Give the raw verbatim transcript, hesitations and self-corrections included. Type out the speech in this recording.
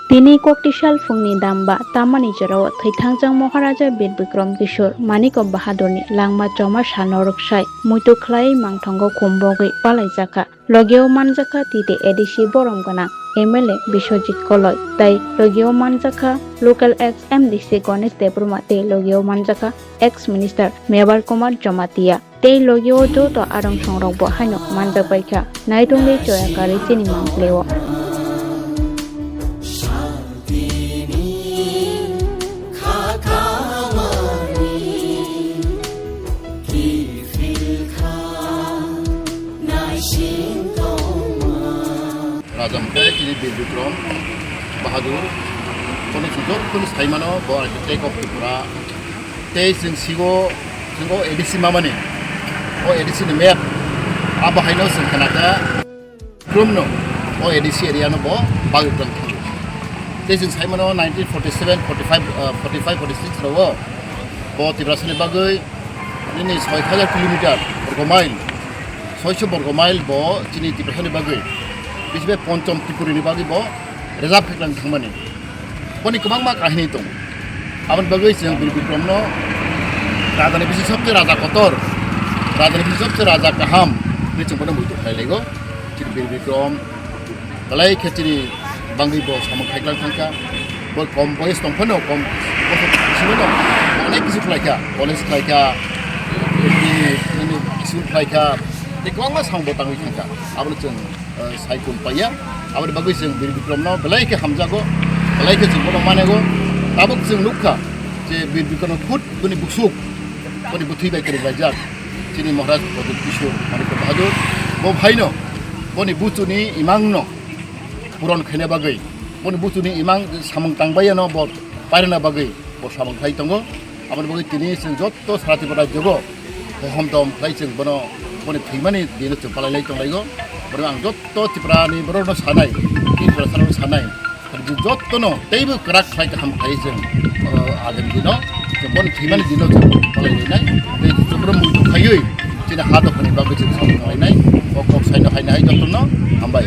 Tini kokti salphungni damba tamani jorao thwithangjak Maharaja Bir Bikram Kishore Manikya Bahadurni langma choma salno rwksai muitu khlaiwi mangthango khumbogwi palaijakha. Logio manjakha T T A D C borom gwnang M L A Biswajit Koloi tei logio manjakha local ex M D C Ganesh Debbarma tei logio manjakha ex minister Mebar Kumar Jamatia. Tei logio joto arong songrokbo haino manjak baikha. Naitongdi choya karwi chini mangpilio. Raja Mukhe chini Bir Bikram Bahadur, kono sujok kono saimano bo architect of Tripura. Tei chwng sigo, chwng o A D C mamani, o A D C ni map, abo haino chwng khnakha, Tripura no o A D C area no bo bagwi tong thangwi. Tei chwng saimano nineteen forty-seven, forty-five, uh, forty-five, forty-six rogo bo Tiprasani bagwi nini soi hajar kilometer borgo mile, soiso borgo mile bo chini Tiprasani bagwi, bisi bai Ponchom Tripuri ni bagwi bo reserve khe klang thangmani. Boni kwbangma kahini tongo. Aboni bagwi chwng Bir Bikram no raja ni bisi sobse raja kotor, raja ni bisi sobse raja kaham hinwi chwng bono muitu khlai laigo. Chini Bir Bikram belai khe chini bangwi bo samung khai klang thangkha. Bo kom boyes tong phano, kom bosor bisingo no onek kisu khlai kha, college khlai kha, school khlai kha, tei kwbangma samung bo tangwi thangkha. Abono chwng eh, sai kun paiya. Aboni bagwi chwng Bir Bikram no belai khe hamjago, belai khe chwng bono manego. Tabuk chwng nukha je Bir Bikram no khud boni buksuk, boni bwthwi bai kwrwnglaijak chini Maharaj Pradyut Kishore Manikya Bahadur. Bo bhaino boni buchuni imang no puron khaina bagwi, boni buchuni imang samung tangbaiya no bo pairwna bagwi bo samung khai tongo. Aboni bagwi tini chwng jotto sara Tripura rajyogo hohom tom khlai chwng bono, boni thwimani dino chwng palai lai tong laigo. Bono ang jotto Tripura ni borok no sanai, Tripura salo sanai, jotto no teibo kwrak khlai kaham khlai chwng, o, agam dino chwng boni thwimani dino chwng palai lai nai. Tei chwng muitu khaiwi chini ha dophani bagwi chwng samung lai nai. O kok saino hai nai jotto no hambai.